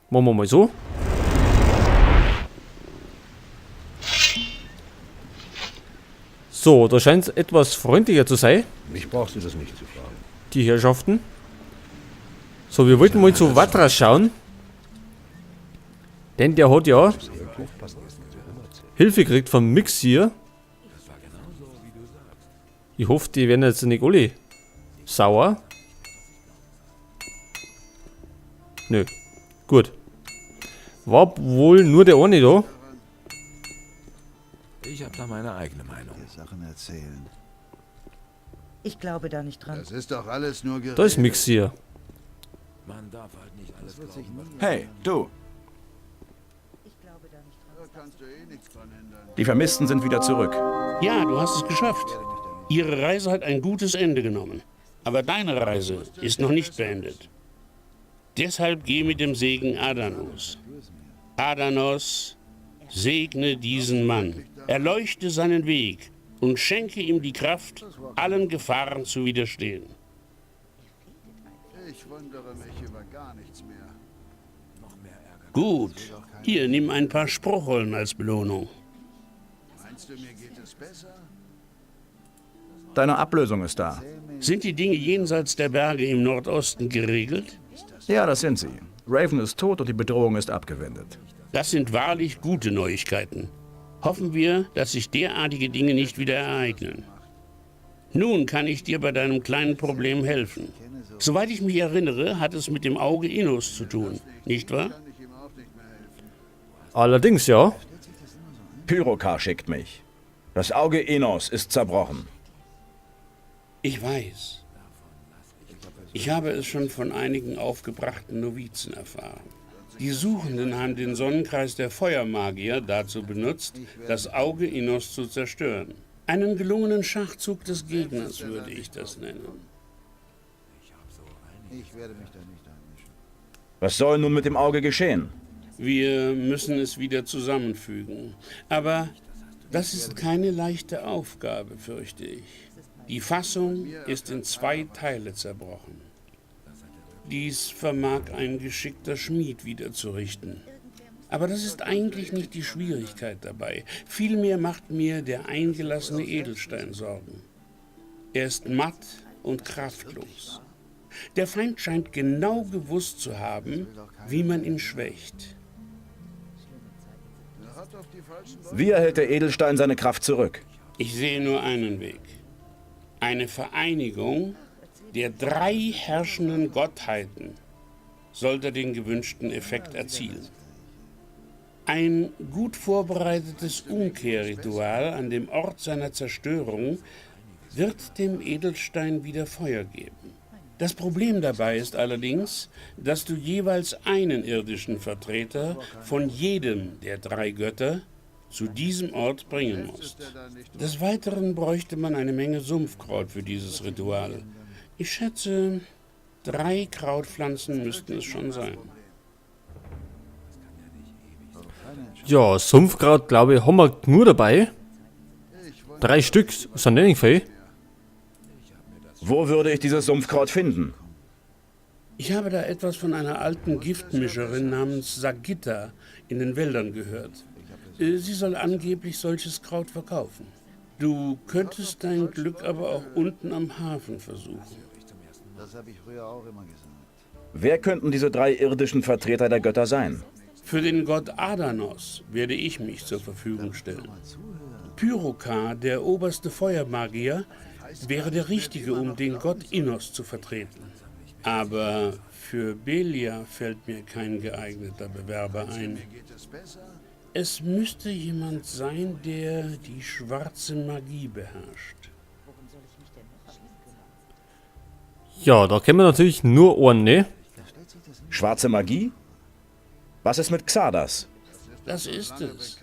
Machen wir mal so. So, da scheint es etwas freundlicher zu sein. Mich brauchst du das nicht zu fragen. Die Herrschaften. So, wir wollten mal zu Vatras schauen. Denn der hat ja Hilfe gekriegt vom Myxir. Ich hoffe, die werden jetzt nicht alle sauer. Nö. Gut. War wohl nur der eine da. Ich habe da meine eigene Meinung. Sachen erzählen. Ich glaube da nicht dran. Das ist doch alles nur Gerede. Da ist Myxir. Man darf halt nicht alles glauben. Hey, du. Ich glaube da nicht dran. Da kannst du eh nichts dran ändern. Die Vermissten sind wieder zurück. Ja, du hast es geschafft. Ihre Reise hat ein gutes Ende genommen. Aber deine Reise ist noch nicht beendet. Deshalb geh mit dem Segen Adanos. Adanos, segne diesen Mann, erleuchte seinen Weg und schenke ihm die Kraft, allen Gefahren zu widerstehen. Ich wundere mich über gar nichts mehr. Gut, hier, nimm ein paar Spruchrollen als Belohnung. Meinst du, mir geht es besser? Deine Ablösung ist da. Sind die Dinge jenseits der Berge im Nordosten geregelt? Ja, das sind sie. Raven ist tot und die Bedrohung ist abgewendet. Das sind wahrlich gute Neuigkeiten. Hoffen wir, dass sich derartige Dinge nicht wieder ereignen. Nun kann ich dir bei deinem kleinen Problem helfen. Soweit ich mich erinnere, hat es mit dem Auge Innos zu tun, nicht wahr? Allerdings, ja. Pyrokar schickt mich. Das Auge Innos ist zerbrochen. Ich weiß. Ich habe es schon von einigen aufgebrachten Novizen erfahren. Die Suchenden haben den Sonnenkreis der Feuermagier dazu benutzt, das Auge Innos zu zerstören. Einen gelungenen Schachzug des Gegners würde ich das nennen. Ich werde mich da nicht einmischen. Was soll nun mit dem Auge geschehen? Wir müssen es wieder zusammenfügen. Aber das ist keine leichte Aufgabe, fürchte ich. Die Fassung ist in zwei Teile zerbrochen. Dies vermag ein geschickter Schmied wiederzurichten. Aber das ist eigentlich nicht die Schwierigkeit dabei. Vielmehr macht mir der eingelassene Edelstein Sorgen. Er ist matt und kraftlos. Der Feind scheint genau gewusst zu haben, wie man ihn schwächt. Wie erhält der Edelstein seine Kraft zurück? Ich sehe nur einen Weg. Eine Vereinigung der drei herrschenden Gottheiten sollte den gewünschten Effekt erzielen. Ein gut vorbereitetes Umkehrritual an dem Ort seiner Zerstörung wird dem Edelstein wieder Feuer geben. Das Problem dabei ist allerdings, dass du jeweils einen irdischen Vertreter von jedem der drei Götter zu diesem Ort bringen musst. Des Weiteren bräuchte man eine Menge Sumpfkraut für dieses Ritual. Ich schätze, 3 Krautpflanzen müssten es schon sein. Ja, Sumpfkraut, glaube ich, haben wir nur dabei. 3 Stück sind nicht viel. Wo würde ich dieses Sumpfkraut finden? Ich habe da etwas von einer alten Giftmischerin namens Sagitta in den Wäldern gehört. Sie soll angeblich solches Kraut verkaufen. Du könntest dein Glück aber auch unten am Hafen versuchen. Das habe ich früher auch immer gesagt. Wer könnten diese 3 irdischen Vertreter der Götter sein? Für den Gott Adanos werde ich mich zur Verfügung stellen. Pyrokar, der oberste Feuermagier, wäre der Richtige, um den Gott Innos zu vertreten. Aber für Belia fällt mir kein geeigneter Bewerber ein. Es müsste jemand sein, der die schwarze Magie beherrscht. Ja, da kennen wir natürlich nur einen, ne? Schwarze Magie? Was ist mit Xardas? Das ist es.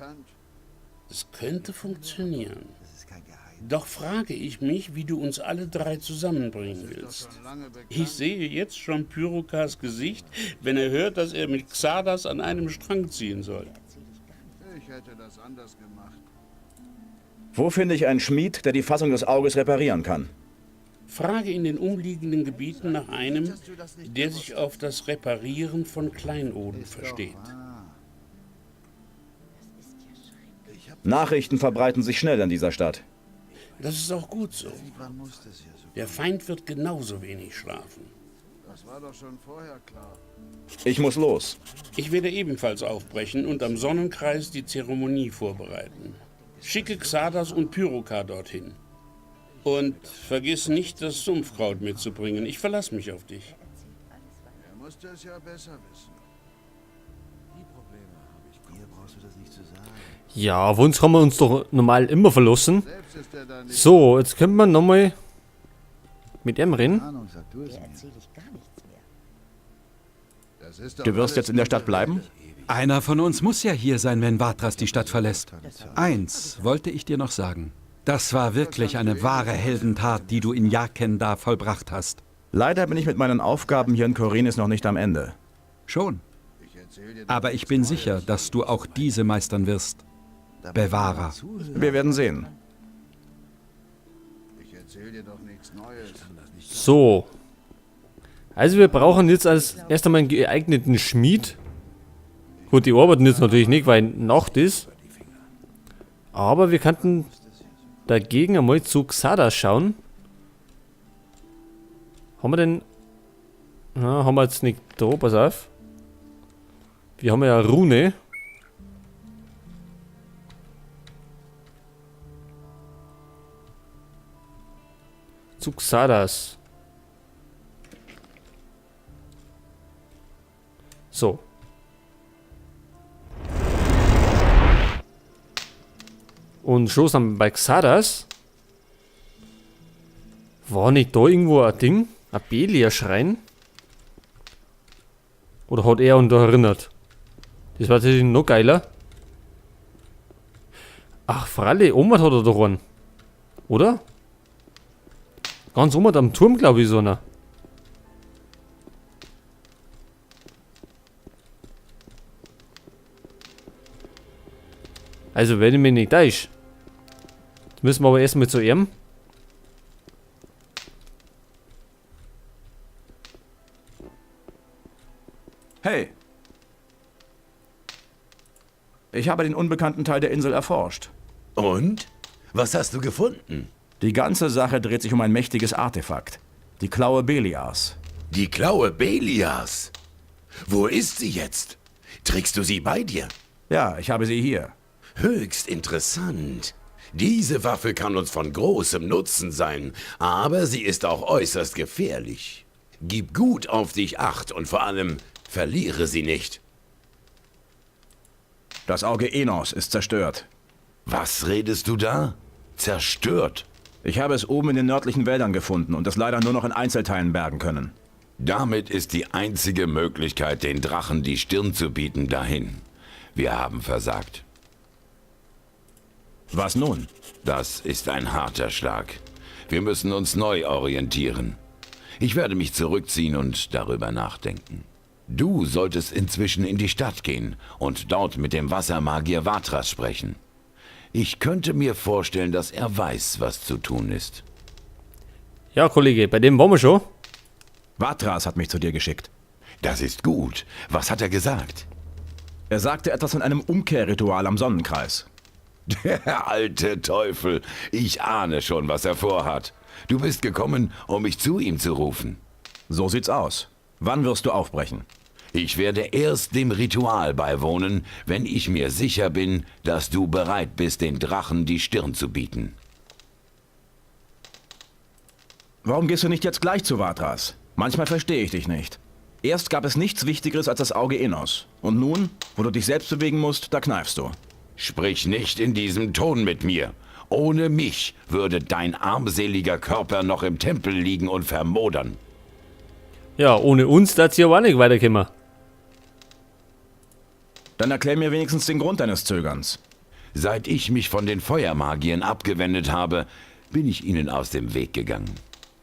Es könnte funktionieren. Doch frage ich mich, wie du uns alle 3 zusammenbringen willst. Ich sehe jetzt schon Pyrokars Gesicht, wenn er hört, dass er mit Xardas an einem Strang ziehen soll. Ich hätte das anders gemacht. Wo finde ich einen Schmied, der die Fassung des Auges reparieren kann? Frage in den umliegenden Gebieten nach einem, der sich auf das Reparieren von Kleinoden versteht. Nachrichten verbreiten sich schnell in dieser Stadt. Das ist auch gut so. Der Feind wird genauso wenig schlafen. Das war doch schon vorher klar. Ich muss los. Ich werde ebenfalls aufbrechen und am Sonnenkreis die Zeremonie vorbereiten. Schicke Xardas und Pyrokar dorthin. Und vergiss nicht, das Sumpfkraut mitzubringen. Ich verlasse mich auf dich. Er musste es ja besser wissen. Mir brauchst du das nicht zu sagen. Ja, auf uns kann man uns doch normal immer verlassen. Selbst ist er da nicht. So, jetzt können wir nochmal mit ihm reden. Ahnung, sag du es Der mir. erzähle ich gar nichts mehr. Das ist doch Du wirst alles jetzt in der Stadt nur bleiben? Einer von uns muss ja hier sein, wenn Vatras die Stadt verlässt. Eins wollte ich dir noch sagen. Das war wirklich eine wahre Heldentat, die du in Jharkendar vollbracht hast. Leider bin ich mit meinen Aufgaben hier in Khorinis noch nicht am Ende. Schon. Ich erzähl dir Aber ich bin sicher, dass du auch diese meistern wirst. Bewahrer. Wir werden sehen. Ich erzähl dir doch nichts Neues. So. Also wir brauchen jetzt als erst einmal einen geeigneten Schmied. Gut, die arbeiten jetzt natürlich nicht, weil Nacht ist. Aber wir könnten dagegen einmal zu Xardas schauen. Haben wir denn... Na, haben wir jetzt nicht da, pass auf. Wir haben ja Rune. Zu Xardas. So. Und schon sind wir bei Xardas. War nicht da irgendwo ein Ding? Ein Beliar-Schrein? Oder hat er uns da erinnert? Das war natürlich noch geiler. Ach, Fralle, Oma hat er doch einen. Oder? Ganz oben am Turm, glaube ich, so einer. Also, wenn ich mich nicht täusche. Jetzt müssen wir aber erstmal zu ihm. Hey! Ich habe den unbekannten Teil der Insel erforscht. Und? Was hast du gefunden? Die ganze Sache dreht sich um ein mächtiges Artefakt. Die Klaue Beliars. Die Klaue Beliars. Wo ist sie jetzt? Trägst du sie bei dir? Ja, ich habe sie hier. Höchst interessant. Diese Waffe kann uns von großem Nutzen sein, aber sie ist auch äußerst gefährlich. Gib gut auf dich acht und vor allem verliere sie nicht. Das Auge Enos ist zerstört. Was redest du da? Zerstört. Ich habe es oben in den nördlichen Wäldern gefunden und es leider nur noch in Einzelteilen bergen können. Damit ist die einzige Möglichkeit, den Drachen die Stirn zu bieten, dahin. Wir haben versagt. Was nun? Das ist ein harter Schlag. Wir müssen uns neu orientieren. Ich werde mich zurückziehen und darüber nachdenken. Du solltest inzwischen in die Stadt gehen und dort mit dem Wassermagier Vatras sprechen. Ich könnte mir vorstellen, dass er weiß, was zu tun ist. Ja, Kollege, bei dem waren wir schon. Vatras hat mich zu dir geschickt. Das ist gut. Was hat er gesagt? Er sagte etwas von einem Umkehrritual am Sonnenkreis. Der alte Teufel. Ich ahne schon, was er vorhat. Du bist gekommen, um mich zu ihm zu rufen. So sieht's aus. Wann wirst du aufbrechen? Ich werde erst dem Ritual beiwohnen, wenn ich mir sicher bin, dass du bereit bist, den Drachen die Stirn zu bieten. Warum gehst du nicht jetzt gleich zu Vatras? Manchmal verstehe ich dich nicht. Erst gab es nichts Wichtigeres als das Auge Innos. Und nun, wo du dich selbst bewegen musst, da kneifst du. Sprich nicht in diesem Ton mit mir. Ohne mich würde dein armseliger Körper noch im Tempel liegen und vermodern. Ja, ohne uns da sie aber auch nicht weiterkommen. Dann erklär mir wenigstens den Grund deines Zögerns. Seit ich mich von den Feuermagiern abgewendet habe, bin ich ihnen aus dem Weg gegangen.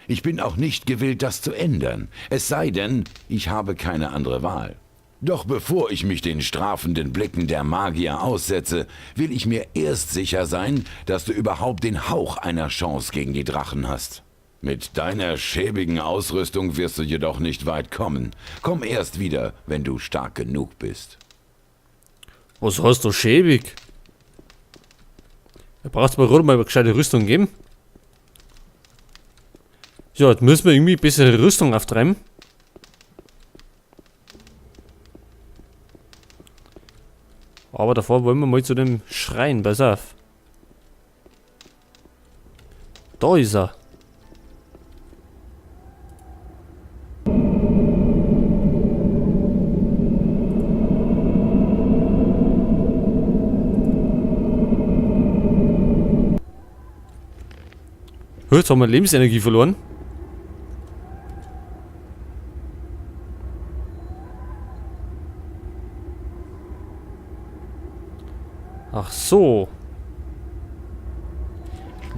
Ich bin auch nicht gewillt, das zu ändern. Es sei denn, ich habe keine andere Wahl. Doch bevor ich mich den strafenden Blicken der Magier aussetze, will ich mir erst sicher sein, dass du überhaupt den Hauch einer Chance gegen die Drachen hast. Mit deiner schäbigen Ausrüstung wirst du jedoch nicht weit kommen. Komm erst wieder, wenn du stark genug bist. Was heißt du schäbig? Da brauchst du mal gerade mal eine gescheite Rüstung geben. Ja, jetzt müssen wir irgendwie bessere Rüstung auftreiben. Aber davor wollen wir mal zu dem Schrein, pass auf. Da ist er. Jetzt haben wir Lebensenergie verloren. Ach so.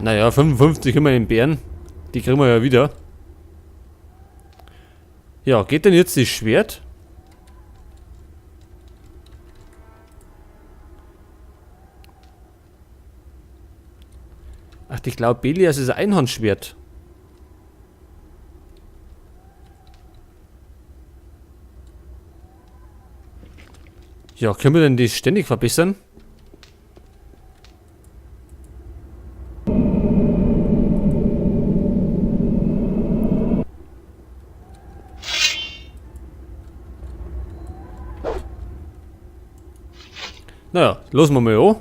Naja, 55 immer in Bären. Die kriegen wir ja wieder. Ja, geht denn jetzt das Schwert? Ach, ich glaube, Belias ist ein Einhandschwert. Ja, können wir denn die ständig verbessern? Naja, lassen wir mal an.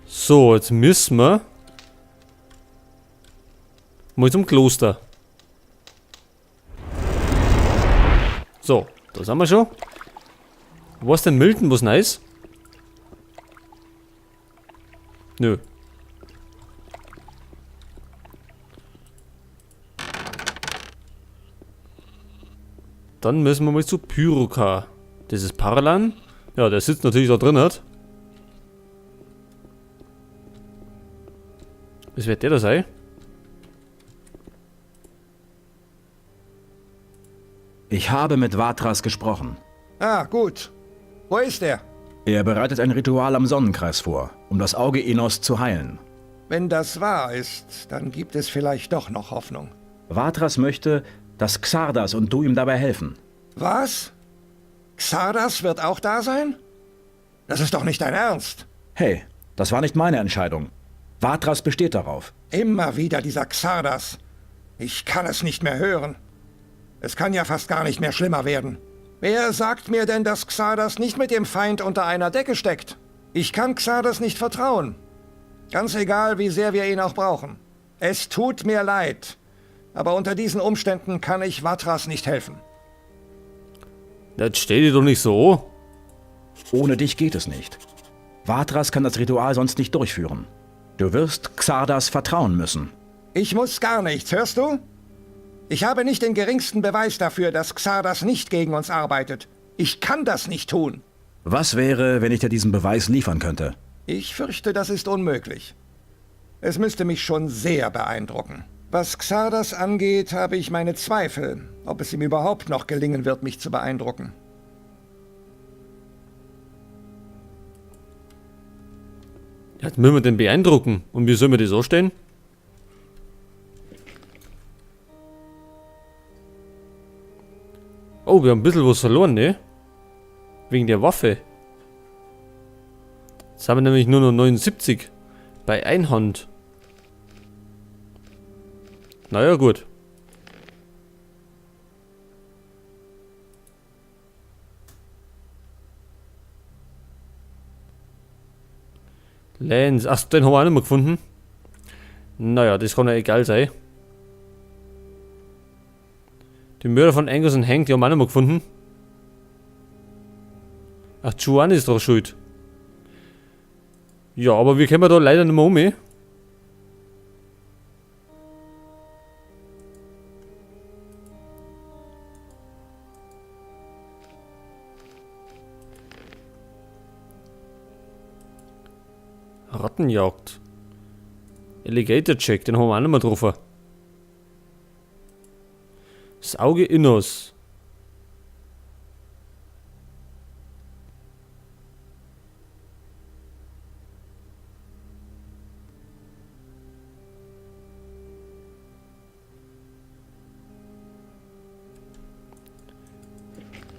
So, jetzt müssen wir mal zum Kloster. So, da sind wir schon. Wo ist denn Milton? Was nice? Nö. Dann müssen wir mal zu Pyroka. Das ist Paralan. Ja, der sitzt natürlich da drin, hat. Was wird der da sein? Ich habe mit Vatras gesprochen. Ah, gut. Wo ist er? Er bereitet ein Ritual am Sonnenkreis vor, um das Auge Innos zu heilen. Wenn das wahr ist, dann gibt es vielleicht doch noch Hoffnung. Vatras möchte, dass Xardas und du ihm dabei helfen. Was? Xardas wird auch da sein? Das ist doch nicht dein Ernst. Hey, das war nicht meine Entscheidung. Vatras besteht darauf. Immer wieder dieser Xardas. Ich kann es nicht mehr hören. Es kann ja fast gar nicht mehr schlimmer werden. Wer sagt mir denn, dass Xardas nicht mit dem Feind unter einer Decke steckt? Ich kann Xardas nicht vertrauen. Ganz egal, wie sehr wir ihn auch brauchen. Es tut mir leid, aber unter diesen Umständen kann ich Vatras nicht helfen. Das stell dich doch nicht so. Ohne dich geht es nicht. Vatras kann das Ritual sonst nicht durchführen. Du wirst Xardas vertrauen müssen. Ich muss gar nichts, hörst du? Ich habe nicht den geringsten Beweis dafür, dass Xardas nicht gegen uns arbeitet. Ich kann das nicht tun. Was wäre, wenn ich dir diesen Beweis liefern könnte? Ich fürchte, das ist unmöglich. Es müsste mich schon sehr beeindrucken. Was Xardas angeht, habe ich meine Zweifel, ob es ihm überhaupt noch gelingen wird, mich zu beeindrucken. Jetzt müssen wir den beeindrucken. Und wie sollen wir das so stellen? Oh, wir haben ein bisschen was verloren, ne? Wegen der Waffe. Jetzt haben wir nämlich nur noch 79 bei Einhand. Naja, gut. Lance. Ach, den haben wir auch nicht mehr gefunden. Naja, das kann ja egal sein. Die Mörder von Angus und Hank, die haben wir auch nicht mehr gefunden. Ach, Juan ist doch schuld. Ja, aber wir kommen da leider nicht mehr um. Rattenjagd. Alligator Jack, den haben wir auch nicht mehr getroffen. Das Auge Innos.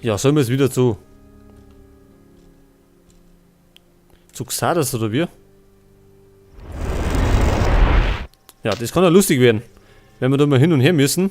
Ja, sollen wir es wieder zu Xardas oder wir? Ja, das kann ja lustig werden, wenn wir da mal hin und her müssen.